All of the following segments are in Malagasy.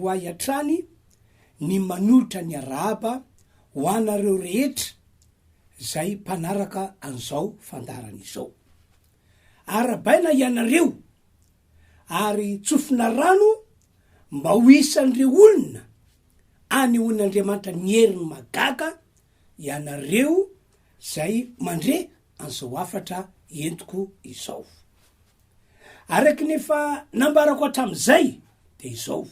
ho ahy hatrany ny manolotra ny arahaba ho anareo rehetra izay mpanaraka an'izao fandaharana izao. Arahabaina ianareo ary tsofina rano mba ho isan'ireo olona anehoan'Andriamanitra ny heriny mahagaga ianareo izay mandre an'izao hafatra entiko izao. Araka ny efa nambarako hatramin'izay dia izao,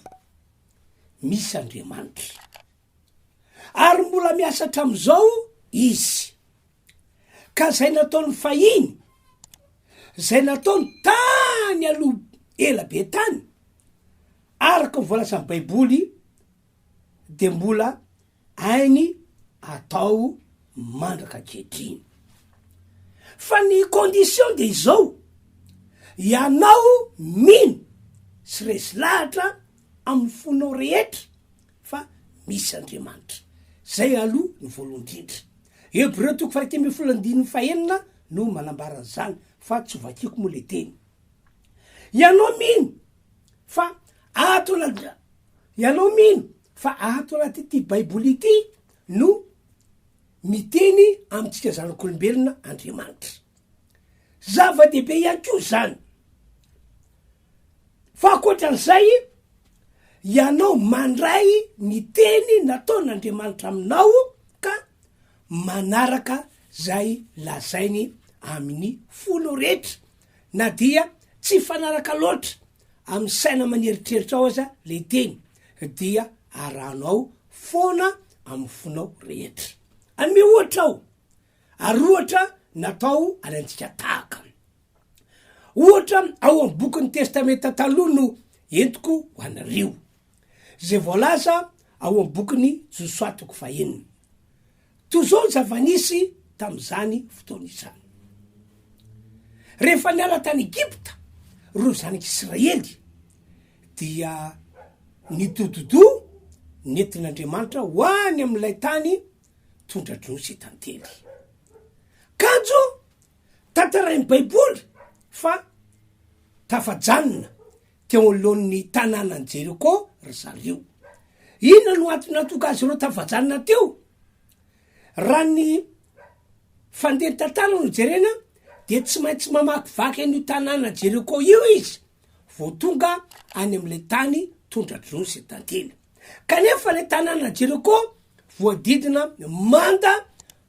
misy Andriamanitra. Ary mbola miasa hatramin'izao Izy. Ka izay nataony fahiny, izay nataony tany aloha ela be tany, araka ny voalazan'ny Baiboly, dia mbola hainy atao mandraka ankehitriny. Fa ny condition dia izao, ianao mino sy resy lahatra amin'ny fonao rehetra fa misy Andriamanitra. Zay aloha ny voalohany indrindra. Hebreo toko faha-iraika ambin'ny folo andininy fahenina no manambara an'izany fa tsy vakiko moa le teny. Ianao mino fa ato anaty, ianao mino fa ato anatin'ity baiboly ity no miteny amintsika zanak'olombelona Andriamanitra. Zava-dehibe ihany koa izany. Fa ankoatran'izay, ianao mandray ny teny nataon'Andriamanitra aminao ka manaraka zay lazainy amin'ny fonao rehetra, na dia tsy hifanaraka loatra amin'ny saina aman'eritreritrao aza le teny, dia arahanao foana amin'ny fonao rehetra. Anome ohatra aho, ary ohatra natao alaintsika tahaka. Ohatra ao amin'ny bokin'ny Testamenta Taloha no entiko ho anareo, izay voalaza ao amin'ny bokin'i Josoa toko fahenina. Toy izao ny zava-nisy tamin'izany fotoana izany. Rehefa niala tany Egypta ireo zanak'Israely, dia nitodi-doha nentin'Andriamanitra ho any amin'ilay tany tondra-dronono sy tantely. Kanjo Tantarain'ny Baiboly fa tafajanona teo anoloan'ny tanànan'i Jeriko ry zareo. Inona no antony nahatonga azy ireo tafajanona teo? Raha ny fandehan'ny tantara no jerena dia tsy maintsy mamakivaky an'io tanàna Jeriko io izy vao tonga any amin'ilay tany tondra-dronono sy tantely. Kanefa ilay tanàna Jeriko voadidina manda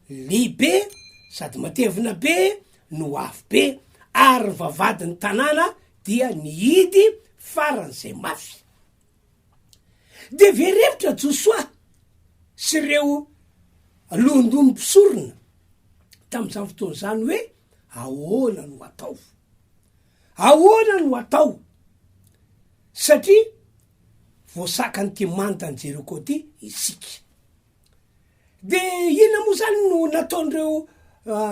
lehibe sady matevina be no avo be ary ny vavahadin'ny tanàna dia nihidy faran'izay mafy. Dia very hevitra Josoa sy ireo lohondohon'ny mpisorona tamin'izany fotoana izany hoe ahoana no atao? Ahoana no atao? Satria voasakan'ity mandan'i Jeriko ity isika. De inona moa zany no nataon'ireo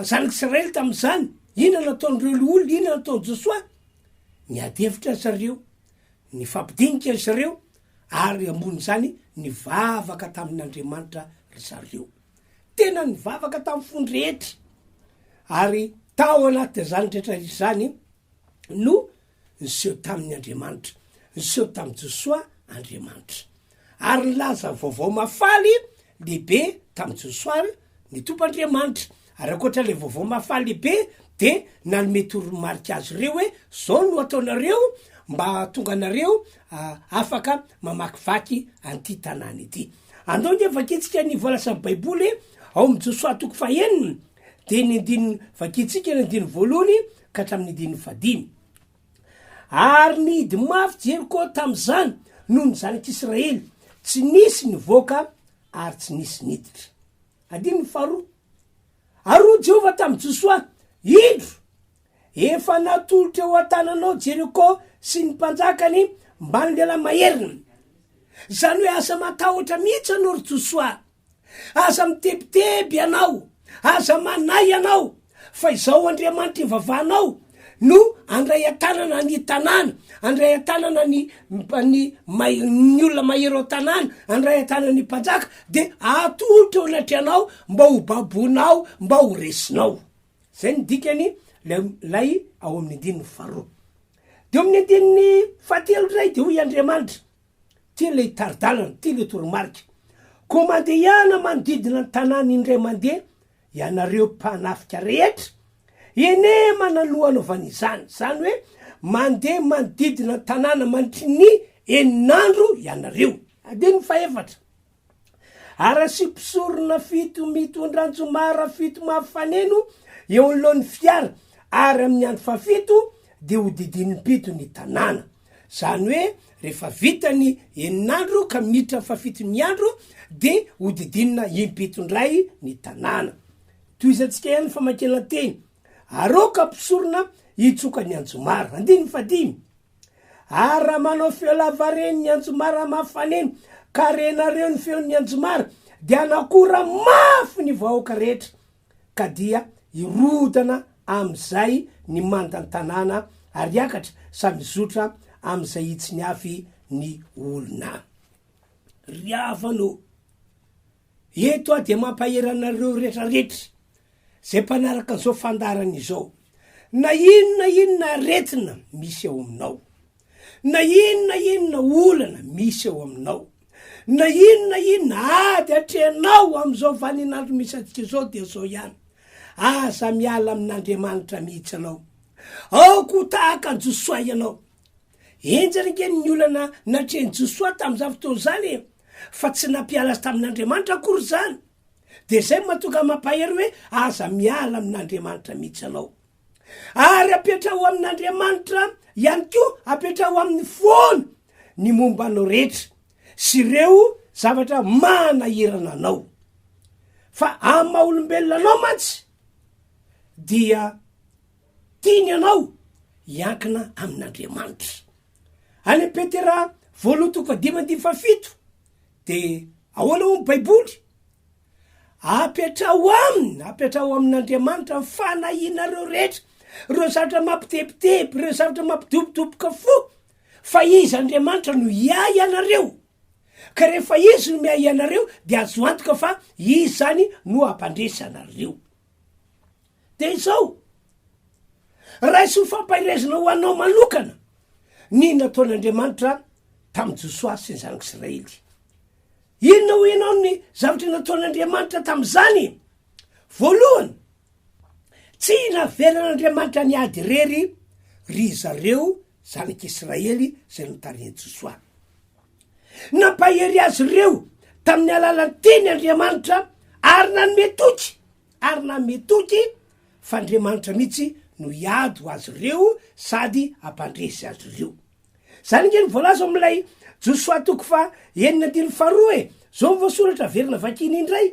zanak'Israely tamin'izany? Inona nataon'ireo loholona? Inona nataon'i Josoa? Niady hevitra ry zareo, nifampidinika ry zareo, ary ambonin'izany nivavaka tamin'Andriamanitra ry zareo. Tena nivavaka tamin'ny fony rehetra. Ary tao anatin'izany rehetra izany no Niseho taminy Andriamanitra. Niseho tamin'i Josoa Andriamanitra. Ary nilaza vaovao mahafaly lehibe tamin'i Josoa ny Tompo Andriamanitra. Ary ankoatra ilay vaovao mahafaly lehibe dia nanome toromarika azy ireo hoe zao no ataonareo mba hahatonga anareo afaka mamakivaky an'ity tanàna ity. Andao ange vakintsika ny voalazan'ny Baiboly ao amin'i Josoa toko fahenina dia ny andininy vakintsika ny andininy voalohany ka hatramin'ny andininy fahadimy. Ary nihidy mafy Jeriko tamin'izany noho ny zanak'Israely, tsy nisy nivoaka ary tsy nisy niditra. Andininy faharoa. Ary hoy Jehovah tamin'i Josoa, Indro, efa natolotra eo an-tananao Jeriko sy ny mpanjakany mban'ny lehilahy maheriny. Izany hoe aza matahotra mihitsy ianao ry Josoa. Aza mitebiteby ianao, aza manahy ianao, fa izao Andriamanitra ivavahanao no handray an-tanana ny tanàna, handray an-tanana ny ny may ny olona mahery ao an-tanàna, handray an-tanana ny mpanjaka, de atolotra eo anatrehanao mba ho babonao, mba ho resinao. Zay ny dikany lay lay ao amin'ny andininy faharoa. De eo amin'ny andininy fahatelo indray de hoy Andriamanitra. Ty ilay tari-dalana, ty ilay toromarika. Koa mandehana manodidina ny tanàna indray mandeha ianareo mpanafika rehetra, enemana no anaovana izany, izany hoe mandeha manodidina ny tanàna mandritry ny enin'andro ianareo. Andininy fahefatra. Ary asio mpisorona fito mitondra anjomara fito mafy faneno eo anoloan'ny fiara, ary amin'ny andro fahafito dia hodidinim-pito ny tanàna. Izany hoe rehefa vita ny enin'andro ka miditra ny fahafito ny andro dia hodidinina impito indray ny tanàna. Tohizantsika ihany ny famakiana teny. Aroaka mpisorona hitsoka ny anjomara. Andininy fahadimy. Ary raha manao feo lavareny ny anjomara mafy faneno ka renareo ny feon'ny anjomara dia hanakora mafy ny vahoaka rehetra ka dia hirodana amin'izay ny mandan-tanàna ary hiakatra samy hizotra amin'izay hitsiny avy ny olona. Ry havana ô, eto aho dia mampahery anareo rehetrarehetra izay mpanaraka an'izao fandaharana izao, na inona inona aretina misy ao aminao, na inona inona olana misy ao aminao, na inona inona ady atrehanao amin'izao vaninandro misy antsika izao dia izao ihany, aza miala amin'Andriamanitra mihitsy ianao. Aoka ho tahaka an'i Josoa ianao. Henjana ange ny olana natrehin'i Josoa tamin'izany fotoana izany e, fa tsy nampiala azy tamin'Andriamanitra akory izany. Dia izay no mahatonga mampahery hoe aza miala amin'Andriamanitra mihitsy ianao. Ary apetraho amin'Andriamanitra ihany koa, apetraho aminy foana ny momba anao rehetra sy ireo zavatra manahirana anao. Fa amin'ny maha olombelona anao mantsy dia tiany ianao hiankina amin'Andriamanitra. Any amin'ny Petera voalohany toko fahadimy andininy fahafito dia ahoana hoy ny Baiboly? Apetraho aminy, apetraho amin'Andriamanitra ny fanahianareo rehetra, ireo zavatra mampitebiteby, ireo zavatra mampidobodoboka fo, fa Izy Andriamanitra no hiahy anareo. Ka rehefa Izy no miahy anareo, dia azo antoka fa Izy izany no hampandresy anareo. Dia izao, raiso ho fampaherezana ho anao manokana ny nataon'Andriamanitra tamin'i Josoa sy ny zanak'Israely. Inona hoy ianao ny zavatra nataon'Andriamanitra tamin'izany? Voalohany, tsy navelan'Andriamanitra niady irery ry zareo zanak'Israely izay notarihin'i Josoa. Nampahery azy ireo tamin'ny alalan'ny teny Andriamanitra ary nanome toky, ary nanome toky fa Andriamanitra mihitsy no hiady ho azy ireo sady hampandresy azy ireo. Zany ange no voalaza ao amin'ilay Josoa toko faha enina andininy faharoa e! Zao no voasoratra, averina vakiana indray.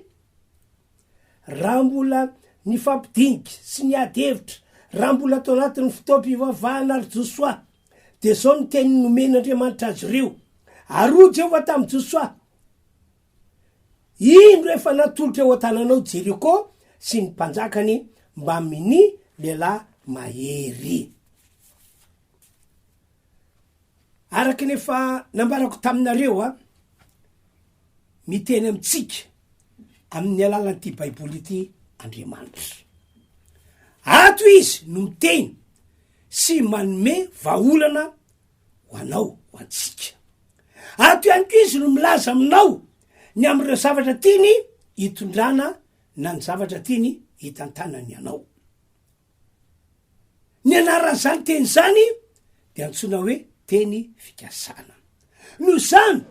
Raha mbola nifampidinika sy niady hevitra, raha mbola tao anatin'ny fotoam-pivavahana ry Josoa, dia zao no teny nomen'Andriamanitra azy ireo, Ary hoy Jehovah tamin'i Josoa, Indro efa natolotra eo an-tananao Jeriko sy ny mpanjakany mbamin'ny lehilahy mahery. Araka ny efa nambarako taminareo a, miteny amintsika amin'ny alalan'ity Baiboly ity Andriamanitra. Ato Izy no miteny sy manome vahaolana ho anao, ho antsika. Ato ihany koa Izy no milaza aminao ny amin'ireo zavatra tiany hitondrana na ny zavatra tiany hitantanany anao. Ny anaran'izany teny izany dia antsoina hoe teny fikasana. Noho izany,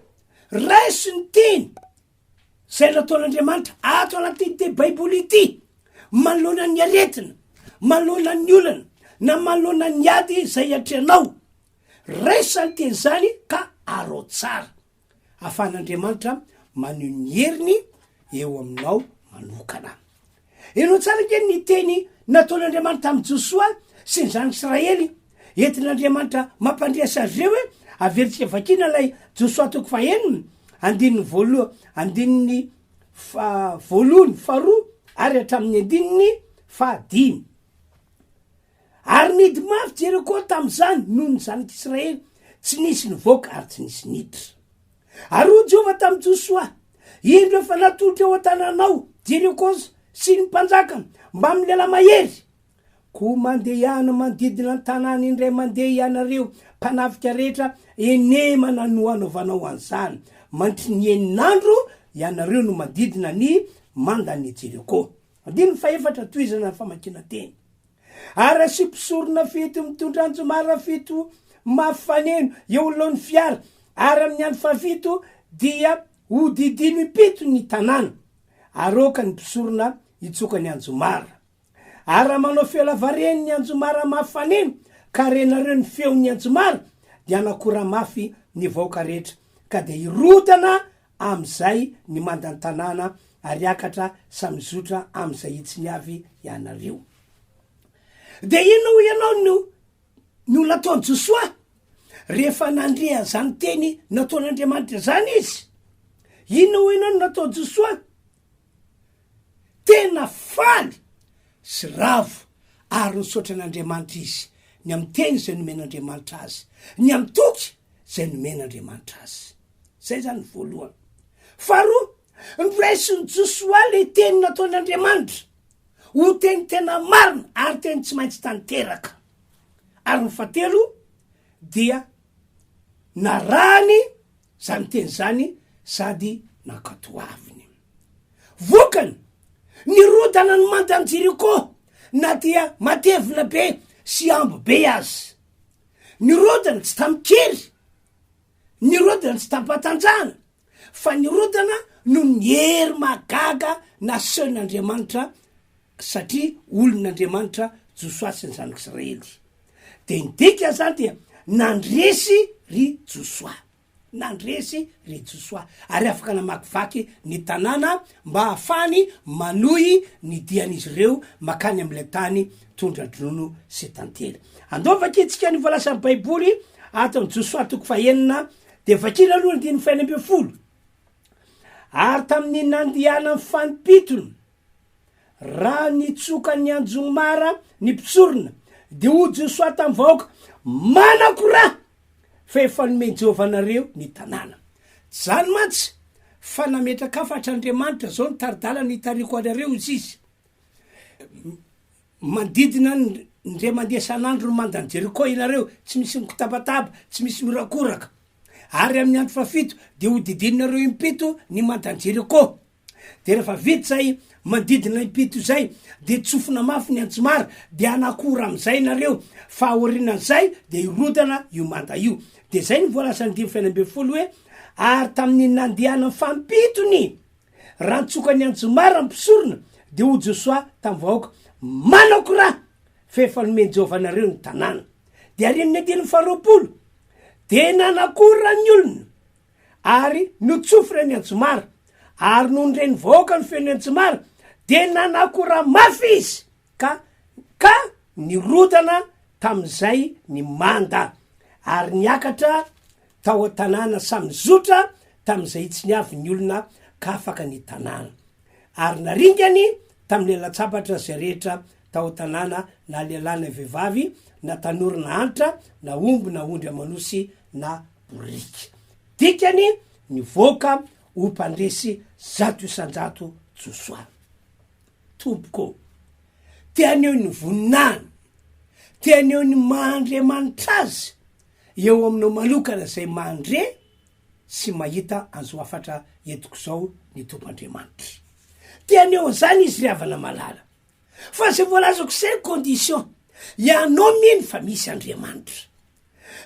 raiso ny teny izay nataon'Andriamanitra ato anatin'ity Baiboly ity, manoloana ny aretina, manoloana ny olana, na manoloana ny ady izay atrehanao. Raiso izany teny izany ka arao tsara. Ahafahan'Andriamanitra maneho ny heriny eo aminao manokana. Henoy tsara ange ny teny nataon'Andriamanitra tamin'i Josoa sy ny zanak'Israely. Entin'Andriamanitra mampandresy azy ireo hoe averintsika vakiana ilay Josoa toko fahenina, andininy voaloha, andininy fa voalohany, faharoa ary hatramin'ny andininy fahadimy. Ary nihidy mafy Jeriko tamin'izany noho ny zanak'Israely, tsy nisy nivoaka ary tsy nisy niditra. Ary hoy Jehovah tamin'i Josoa, Indro efa natolotra eo an-tananao Jeriko sy ny mpanjakany mbamin'ny lehilahy mahery. Koa mandehana manodidina ny tanàna indray mandeha ianareo mpanafika rehetra, enemana no hanaovanao an'izany. Mandritry ny enin'andro ianareo no manodidina ny mandan'i Jeriko. Andininy fahefatra, tohizana ny famakiana teny. Ary asio mpisorona fito mitondra anjomara fito mafy faneno eo anoloan'ny fiara, ary amin'ny andro fahafito dia hodidino impito ny tanàna, ary aoka ny mpisorona hitsoka ny anjomara. Ary raha manao feo lavareny ny anjomara mafy faneno, ka renareo ny feon'ny anjomara, dia hanakora mafy ny vahoaka rehetra, ka dia hirodana amin'izay ny mandan'ny tanàna, ary hiakatra samy hizotra amin'izay hitsiny avy ianareo. Dia inona hoy ianao no no nataon'i Josoa rehefa nandre an'izany teny nataon'Andriamanitra izany izy? Inona hoy ianao no nataon'i Josoa? Tena faly sy ravo ary nisaotra an'Andriamanitra izy ny amin'ny teny izay nomen'Andriamanitra azy, ny amin'ny toky izay nomen'Andriamanitra azy. Izay izany ny voalohany. Faharoa, noraisin'i Josoa ilay teny nataon'Andriamanitra ho teny tena marina ary teny tsy maintsy tanteraka. Ary ny fahatelo dia narahany izany teny izany sady nankatoaviny. Vokany, nirodana ny mandan'i Jeriko na dia matevina be sy ambo be aza. Nirodana tsy tamin-kery, nirodana tsy tamim-pahatanjahana, fa nirodana noho ny hery mahagaga nasehon'Andriamanitra satria olon'Andriamanitra Josoa sy ny zanak'Israely. Dia ny dikan'izany dia nandresy ry Josoa. Nandresy ry Josoa ary afaka namakivaky ny tanàna mba hahafahany manohy ny dian'izy ireo mankany amin'ilay tany tondra-dronono sy tantely. Andao vakintsika ny voalazan'ny Baiboly ato amin'ny Josoa toko fahenina, dia vakina aloha ny andininy fahenina ambinifolo. Ary tamin'ny nandehanan'ny fanimpitony, raha nitsoka ny anjomara ny mpisorona, dia hoy Josoa tamin'ny vahoaka, Manako ra! Fa efa nomen'i Jehovah anareo ny tanàna. Tsy izany mantsy, fa nametra-kafatra Andriamanitra, Izao no tari-dalana hitarihiko anareo, hoy Izy. Manodidina ny indray mandeha isan'andro ny mandan'i Jeriko ianareo, tsy misy mikotabataba, tsy misy mihorakoraka. Ary amin'ny andro fahafito dia hodidininareo impito ny mandan'i Jeriko. Dia rehefa vita izay manodidina impito izay, dia tsofina mafy ny anjomara, dia hanakora amin'izay ianareo, fa aorianan'izay dia hirodana io manda io. Dia izay no voalazan'ny andininy fahenina ambinifolo hoe, Ary tamin'ny nandehanany fampitony, Raha nitsoka ny anjomara ny mpisorona, dia hoy Josoa tamin'ny vahoaka, Manako ra, fa efa nomen'i Jehovah anareo ny tanàna. Dia ary amin'ny andininy faharoapolo, dia nanakora ny olona, ary notsofina ny anjomara, ary nony ren'ny vahoaka ny feon'ny anjomara, dia nanakora mafy izy, ka ka nirodana tamin'izay ny manda, ary niakatra tao an-tanàna samy nizotra tamin'izay hitsiny avy ny olona ka afaka ny tanàna. Ary naringany tamin'ny lalan-tsabatra izay rehetra tao an-tanàna na lehilahy na vehivavy, na tanora na antitra, na omby na ondry aman'osy na boriky. Dikany, nivoaka ho mpandresy 100% Josoa. Tompoko ô, te haneho ny voninahiny, te haneho ny maha Andriamanitra Azy eo aminao manokana izay mandre sy mahita an'izao hafatra entiko izao ny Tompo Andriamanitra. Te haneho an'izany Izy ry havana malala. Fa izay voalazako izay ny condition, ianao mino fa misy Andriamanitra.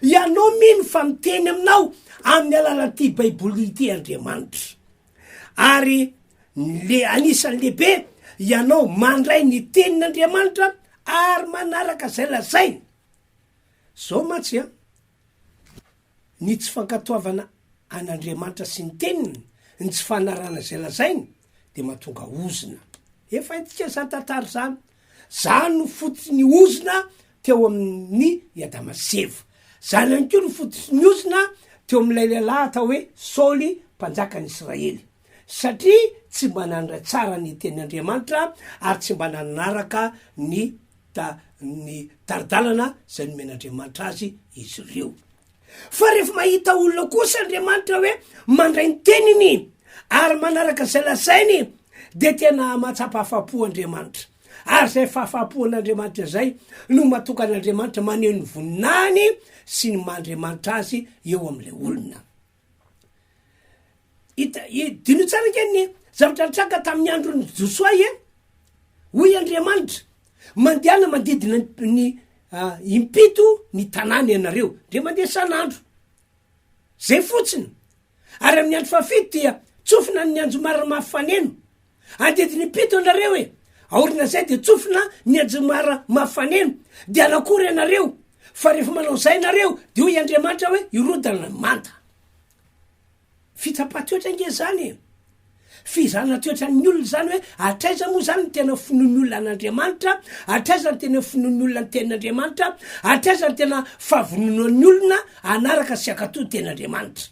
Ianao mino fa miteny aminao amin'ny alalan'ity Baiboly ity Andriamanitra. Ary le anisan'ny lehibe, ianao mandray ny tenin'Andriamanitra ary manaraka izay lazainy. Zao mantsy an, ny tsy fankatoavana an'Andriamanitra sy ny teniny, ny tsy fanarahana izay lazainy dia mahatonga ozona. Efa haintsika izany tantara izany. Zany no fototry ny ozona teo amin'ny i Adama sy Eva. Zany ihany koa no fototry ny ozona teo amin'ilay lehilahy atao hoe Saoly mpanjakan'i Israely. Satria tsy mba nandray tsara ny tenin'Andriamanitra ary tsy mba nanaraka ny ta ny tari-dalana izay nomen'Andriamanitra azy izy ireo. Fa rehefa mahita olona kosa Andriamanitra hoe mandray ny teniny ary manaraka izay lazainy dia tena mahatsapa afa-po Andriamanitra. Ary izay fahafahampoan'Andriamanitra izay no mahatonga an'Andriamanitra maneho ny voninahiny sy ny maha Andriamanitra azy eo amin'ilay olona. Hita, diniho tsara ange ny zavatra nitranga tamin'ny andron'i Josoa e. Hoy Andriamanitra, mandehana mandidina ny impito ny tanàna ianareo, ndre mandeha isan'andro. Zay fotsiny. Ary amin'ny andro fahafito dia tsofina ny anjomara mafy faneno. Andidina impito ianareo e. Aorinan'izay dia tsofina ny anjomara mafy faneno. Dia anakory ianareo. Fa rehefa manao izay ianareo dia hoy Andriamanitra hoe hirodana ny manda. Fitsapan-toetra ange izany e! Fizahana toetran'ny olona izany hoe hatraiza moa izany ny tena finoan'ny olona an'Andriamanitra, hatraiza ny tena finoan'ny olona ny tenin'Andriamanitra, hatraiza ny tena fahavononan'ny olona hanaraka sy hankatò ny tenin'Andriamanitra.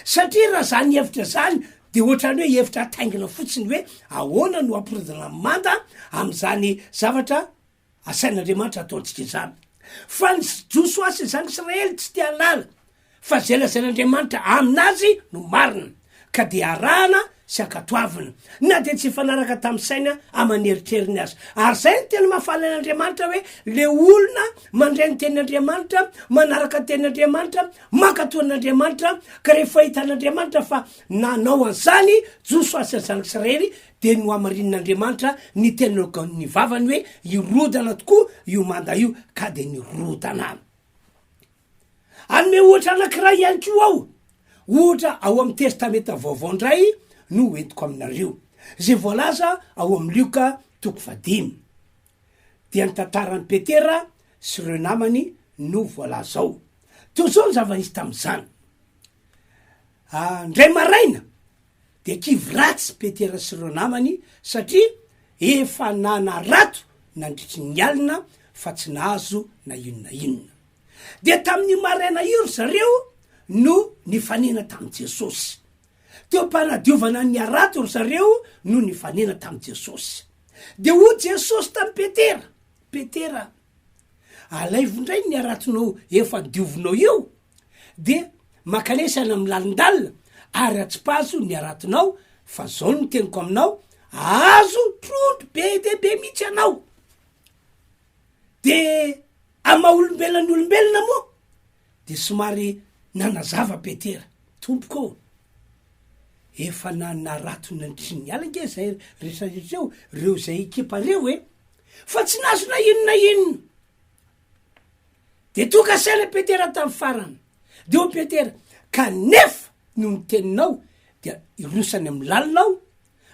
Satria raha izany hevitra izany dia ohatran'ny hoe hevitra ataingina fotsiny hoe ahoana no hampirodana ny manda amin'izany zavatra Asain'Andriamanitra ataontsika izany. Fa ny Josoa sy ny zanak'Israely tsy te hahalala fa izay lazain'Andriamanitra aminazy no marina, ka dia arahana sy ankatoavina, na dia tsy hifanaraka tamin'ny saina aman'eritreriny aza. Ary izay no tena mahafaly an'Andriamanitra hoe le olona mandray ny tenin'Andriamanitra, manaraka ny tenin'Andriamanitra, mankatò an'Andriamanitra, ka rehefa hitan'Andriamanitra fa nanao an'izany Josoa sy ny zanak'Israely Dia nohamarinin'Andriamanitra ny tenin'ny vavany hoe, Hirodana tokoa io manda io, ka dia nirodana. Hanome ohatra anankiray ihany koa aho, ohatra ao amin'ny Testamenta Vaovao indray no hoentiko aminareo, izay voalaza ao amin'ny Lioka toko fahadimy. Dia ny tantaran'i Petera sy ireo namany no voalaza ao. Toy izao ny zava-nisy tamin'izany. Indray maraina, Dia kivy ratsy Petera sy ireo namany satria efa nanarato nandritry ny alina fa tsy nahazo na inona na inona. Dia tamin'io maraina io ry zareo no nifanena tamin'i Jesosy. Teo am-panadiovana ny harato ry zareo no nifanena tamin'i Jesosy. Dia hoy Jesosy tamin'i Petera, Petera, alaivo indray ny haratonao efa diovinao io, Dia mankanesa any amin'ny lalindalina ary atsipazo ny haratonao fa zao no teniko aminao, ahazo trondro be dia be mihitsy ianao. De amin'ny maha olombelona ny olombelona moa de somary nanazava Petera, Tompoko ô, efa nanarato nandritry ny ala ange zay rehetra rehetra eo, reo zay ekipa reo e, fa tsy nahazo na inona na inona. Dia tonga saina Petera tamin'ny farany. Dia hoy Petera, Kanefa noho ny teninao dia hiroso any amin'ny lalina aho,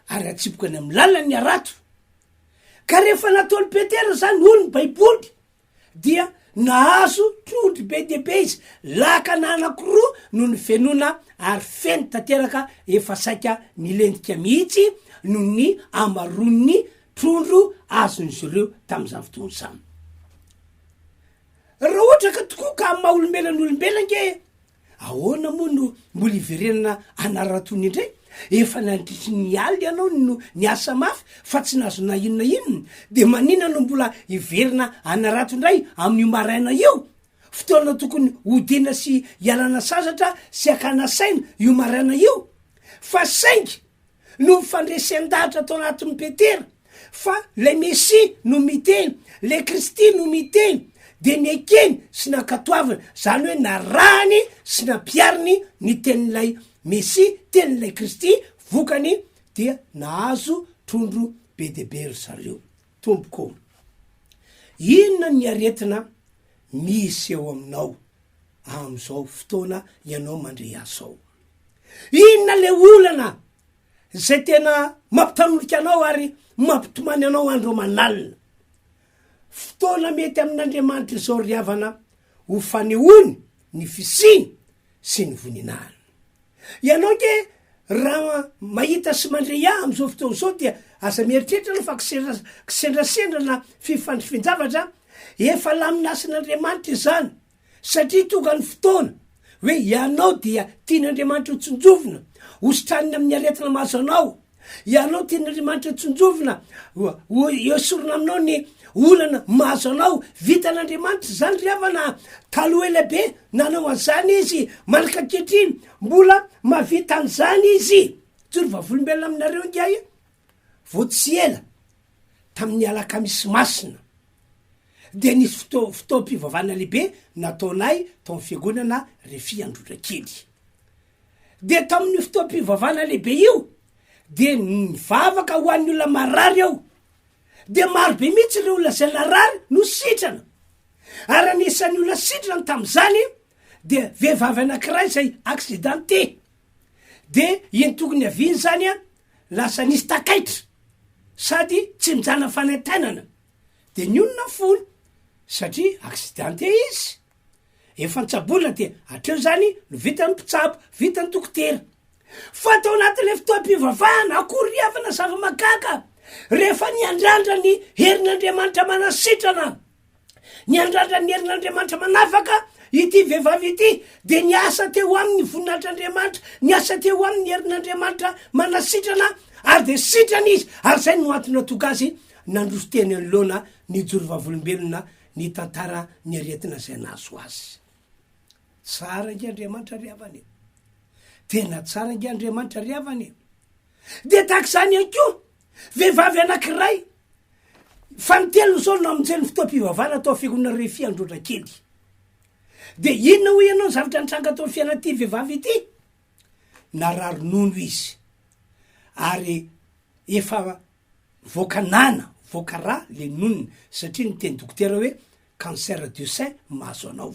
ary hatsipiko any amin'ny lalina ny harato. Ka rehefa nataon'i Petera izany, hoy ny Baiboly, dia nahazo trondro be dia be izy, lakana anankiroa no nofenoina ary feno tanteraka efa saika nilentika mihitsy noho ny hamaroan'ny trondro azon'izy ireo tamin'izany fotoana izany. Raha ohatra ka tokoa ka amin'ny maha olombelona ny olombelona ange, ahoana moa no mbola hiverenana anaran-tony indray? Efa nandritry ny alina ianao no niasa mafy fa tsy nahazo na inona inona, de maninona no mbola hiverina hanarato indray amin'io maraina io? Fotoana tokony hodiana sy hialana sasatra sy hakana saina io maraina io. Fa saingy Noho ny fandresen-dahatra tao anatin'i Petera fa ilay Mesia no miteny, ilay Kristy no miteny, dia nekeny sy nankatoaviny, izany hoe narahany sy nampihariny ny tenin'ilay Mesia, tenin'ilay Kristy, vokany dia nahazo trondro be dia be ry zareo. Tompoko ô, inona ny aretina misy eo aminao amin'izao fotoana ianao mandre ahy izao? Inona le olana zay tena mampitanolika anao ary mampitomany anao andro aman'alina? Fotoana mety amin'Andriamanitra izao ry havana ho fanehoany ny fisiany sy ny voninahiny. Ianao nge raha mahita sy mandre ahy amin'izao fotoana izao dia aza mieritreritra aloha fa kisendrasendra na fifandrifian-javatra, efa laminasin'Andriamanitra izany. Satria tonga ny fotoana hoe ianao dia tian'Andriamanitra ho tsinjovina, ho sitranina amin'ny aretina mahazo anao. Ianao tian'Andriamanitra ho tsinjovina, ho esorina aminao ny olana mahazo anao. Vitan'Andriamanitra izany ry havana. Taloha ela be nanao an'izany Izy, mandraka ankehitriny mbola mahavita an'izany Izy. Joro vavolombelona aminareo ingahy, vao tsy ela. Tamin'ny alakamisy masina dia nisy fotoa fotoam-pivavahana lehibe nataonay tao amin'ny fiangonana Refi Androndrakely. Dia tamin'io fotoam-pivavahana lehibe io dia nivavaka ho an'ny olona marary aho. Dia maro be mihitsy ireo olona izay narary no sitrana. Ary anisan'ny olona sitrana tamin'izany dia vehivavy anankiray izay accidenté. Dia iny tokony haviany izany an, lasa nisy takaitra sady tsy mijanona fanaintainana. Dia nionona ny fony satria accidenté izy. Efa nitsaboina dia hatreo izany no vitan'ny mpitsabo, vitan'ny dokotera. Fa tao anatin'ilay fotoam-pivavahana, akory ry havana zava-mahagaga, rehefa niandrandra ny herin'Andriamanitra manasitrana, niandrandra ny herin'Andriamanitra manafaka ity vehivavy ity, dia niasa teo aminy ny voninahitr'Andriamanitra, niasa teo aminy ny herin'Andriamanitra manasitrana, ary dia sitrana izy, ary izay no antony nahatonga azy nandroso teny anoloana nijoro vavolombelona ny tantara ny aretina izay nahazo azy. Tsara ange Andriamanitra ry havana e. Tena tsara ange Andriamanitra ry havana e. Dia tahaka izany ihany koa, vehivavy anankiray, fanintelony izao no namonjeny fotoam-pivavahana tao fiangonana Refi Androndrakely. Dia inona hoy ianao ny zavatra nitranga tao amin'ny fiainan'ity vehivavy ity? Narary nono izy ary efa Voaka nana, voaka ra le nonony satria niteny dokotera hoe cancer du sein mahazo anao.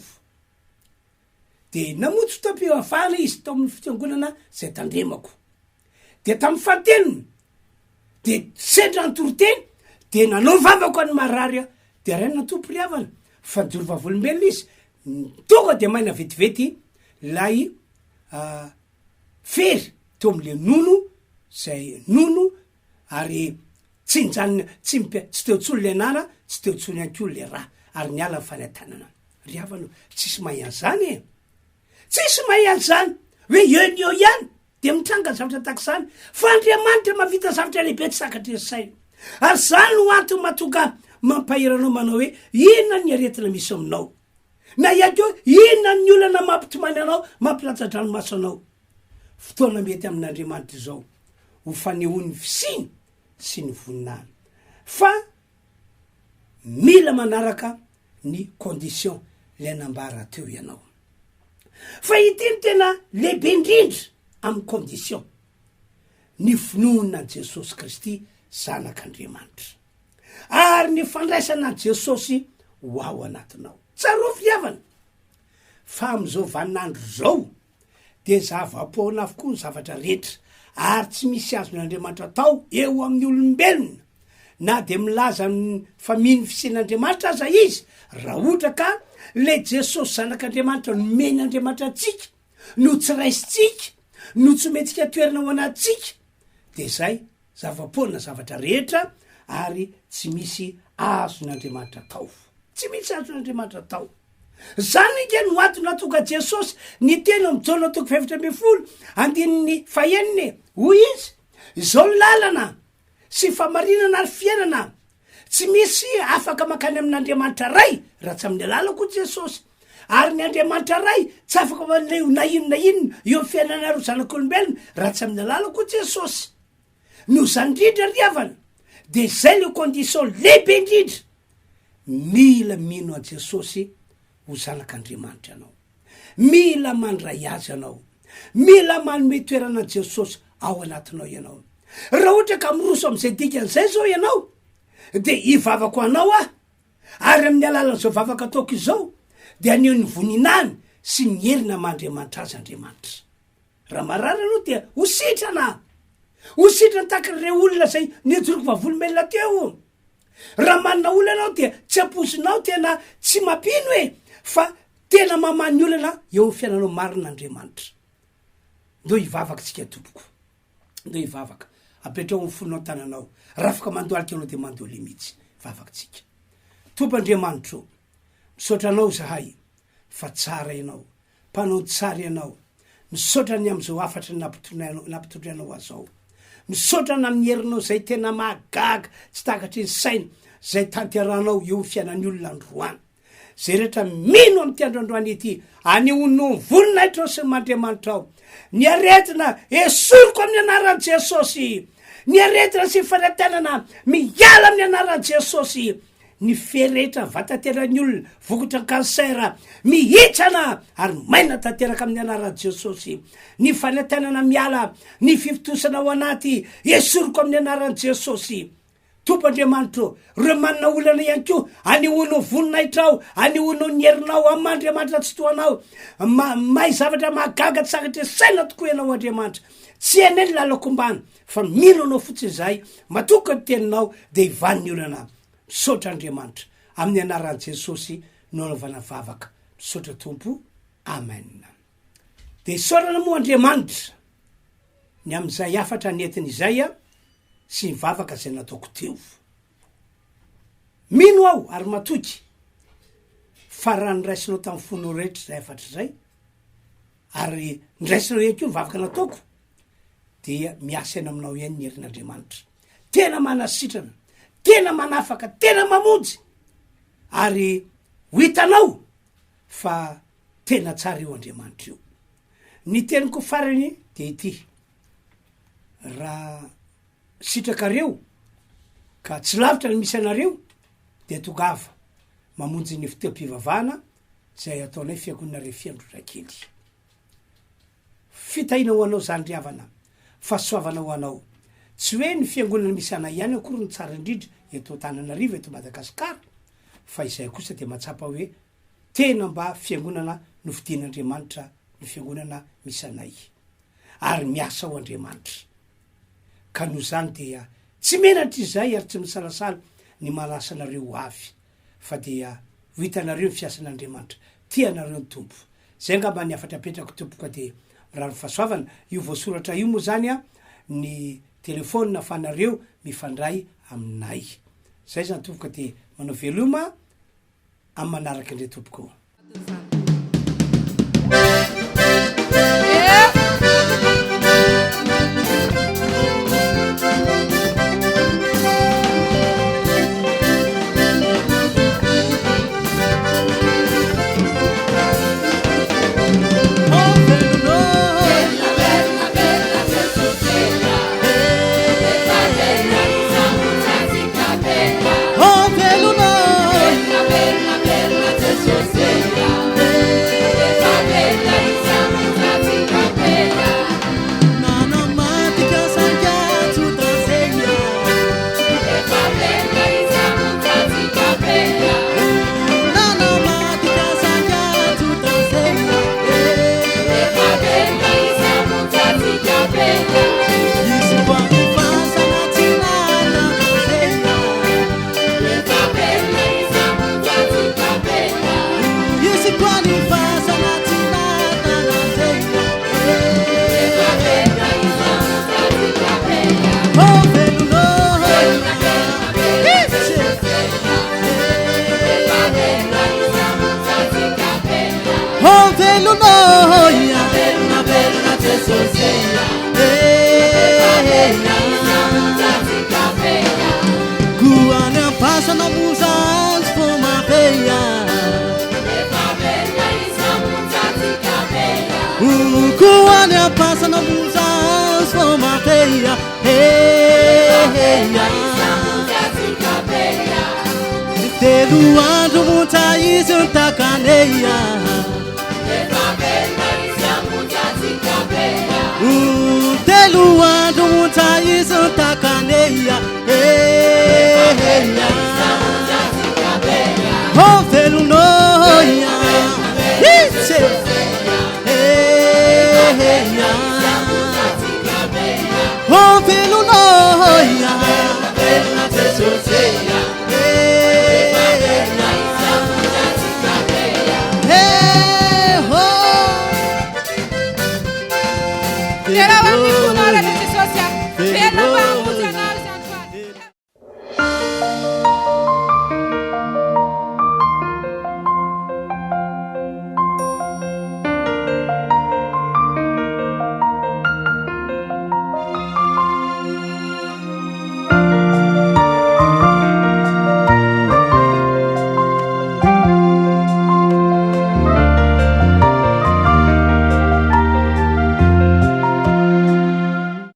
De namonjy fotoam-pivavahana izy tao amin'ny fiangonana zay tandremako. De tamin'ny fahatelony de sendra nitoriteny de nanao vavaka ho an'ny marary aho. De rainina Tompo ry havana fa nijoro vavolombelona izy, tonga de maina vetivety lay fery teo am'le nono zay nono ary tsy nijanona tsy mip- tsy teo intsony le nana, tsy teo intsony ihany koa le ra ary niala ny fanentanana. Ry havana ô, tsisy mahay an'izany e! Tsisy mahay an'izany hoe eo ny eo ihany de mitranga ny zavatra tahaka izany fa Andriamanitra mahavita zavatra lehibe tsy takatry ny saina. Ary izany no antony mahatonga ahy mampahery anao manao hoe inona ny aretina misy aminao? Na ihany koa inona ny olana mampitomany anao, mampilatsa-dranomaso anao? Fotoana mety amin'Andriamanitra izao ho fanehoany ny fisiany sy ny voninahiny. Fa mila manaraka ny condition ilay nambara teo ianao. Fa ity no tena lehibe indrindra amin'ny condition, ny finoana an'i Jesosy Kristy Zanak'Andriamanitra. Ary ny fandraisana an'i Jesosy ho ao anatinao. Tsarovy ry havana fa amin'izao vaninandro izao dia zava-poana avokoa ny zavatra rehetra ary tsy misy azon'Andriamanitra atao eo amin'ny olombelona na dia milaza fa mino fisian'Andriamanitra aza izy raha ohatra ka le Jesosy zanak'Andriamanitra nomen'Andriamanitra antsika no tsy raisintsika no tsy omentsika toerana ao anatintsika dia zay zava-poana zavatra rehetra ary tsy misy azon'Andriamanitra atao. Tsy misy azon'Andriamanitra atao. Zany ange no antony nahatonga Jesosy niteny ao amin'ny Jaona toko faha-14 andininy fahenina e. Hoy izy, Izao ny lalana sy famarinana ary fiainana. Tsy misy afaka mankany amin'Andriamanitra Ray raha tsy amin'ny alalako hoy Jesosy. Ary ny Andriamanitra Ray tsy afaka maneho na inona na inona eo amin'ny fiainanareo zanak'olombelona raha tsy amin'ny alalako hoy Jesosy. Noho izany indrindra ry havana dia izay le condition lehibe indrindra mila mino an'i Jesosy ho zanak'Andriamanitra ianao. Mila mandray azy ianao. Mila manome toerana an'i Jesosy ao anatinao ianao. Raha ohatra ka miroso amin'izay dikan'izay izao ianao dia hivavaka ho anao aho ary amin'ny alalan'izao vavaka ataoko izao dia haneho ny voninahiny sy ny heriny aman-dRiamanitra azy Andriamanitra. Raha marary ianao dia ho sitrana. Ho sitrana tahaka ireo olona izay nijoroko vavolombelona teo. Raha manana olana ianao dia tsy ampoizinao tena tsy mampino e, fa tena mamaha ny olana eo amin'ny fiainanao marina Andriamanitra. Ndao hivavaka tsika tompoko. Ndao hivavaka. Apetraho amin'ny fonao ny tananao. Raha afaka mandohalika ianao dia mandohalia mihitsy. Vavaka tsika. Tompo Andriamanitro, misaotra anao izahay fa tsara ianao. Mpanao tsara ianao. Misaotra ny amin'izao hafatra nampitondranao ahy izao. Misaotra ny amin'ny herinao izay tena mahagaga tsy takatry ny saina izay tanterahanao eo amin'ny fiainan'ny olona androany. Izay rehetra mino amin'ity andro androany ity, anehoanao ny voninahitrao sy ny maha Andriamanitrao. Ny aretina esoriko amin'ny anaran'i Jesosy. Ny aretina sy ny fanaintainana miala amin'ny anaran'i Jesosy. Ny fe rehetra vatateran'ny olona vokatra cancer mihitsana ary maina tanteraka amin'ny anaran'i Jesosy. Ny fanaintainana miala, ny fifontosana ao anaty esoriko amin'ny anaran'i Jesosy. Tompo Andriamanitro ô, ireo manana olana ihany koa, anehoanao voninahitrao, anehoanao ny herinao, amin'ny maha Andriamanitra Tsitoha Anao. Ma, mahay zavatra mahagaga tsy takatry ny saina tokoa Ianao Andriamanitra. Tsy hainay ny lalan-kombana, fa mino Anao fotsiny izahay, matoky ny Teninao, dia hivaha ny olana. Misaotra Andriamanitra. Amin'ny anaran'i Jesosy no anaovana vavaka. Misaotra Tompo. Amen. Dia isaorana moa Andriamanitra ny amin'izay hafatra nentiny izay. sy ny vavaka izay nataoko teo. Mino aho ary matoky fa raha noraisinao tamin'ny fonao rehetra izay hafatra izay, ary noraisinao ihany koa ny vavaka nataoko, dia miasa eny aminao ihany ny herin'Andriamanitra. Tena manasitrana, tena manafaka, tena mamonjy, ary ho hitanao fa tena tsara io Andriamanitra io. Ny teniko farany dia ity. Raha sitrakareo ka tsy lavitra ny misy anareo dia tongava mamonjy ny fotoam-pivavahana izay ataonay Fiangonana Refiandrondrakely. Fitahiana ho anao izany ry havana, fahasoavana ho anao. Tsy hoe ny fiangonana misy anay ihany akory no tsara indrindra eto Antananarivo, eto Madagasikara, fa izahay kosa dia mahatsapa hoe tena mba fiangonana nofidin'Andriamanitra ny fiangonana misy anay. ary miasa ao Andriamanitra. Ka noho izany dia tsy menatra izahay ary tsy misalasala ny manasa anareo ho avy, fa dia ho hitanareo ny fiasan'Andriamanitra. Tia anareo ny Tompo. Izay angamba ny hafatra apetrako tompoko dia mirary fahasoavana. Io voasoratra io moa izany an, ny telephone ahafahanareo mifandray aminay. Izay izany tompoko dia manao veloma. Amin'ny manaraka indray tompoko. Telo.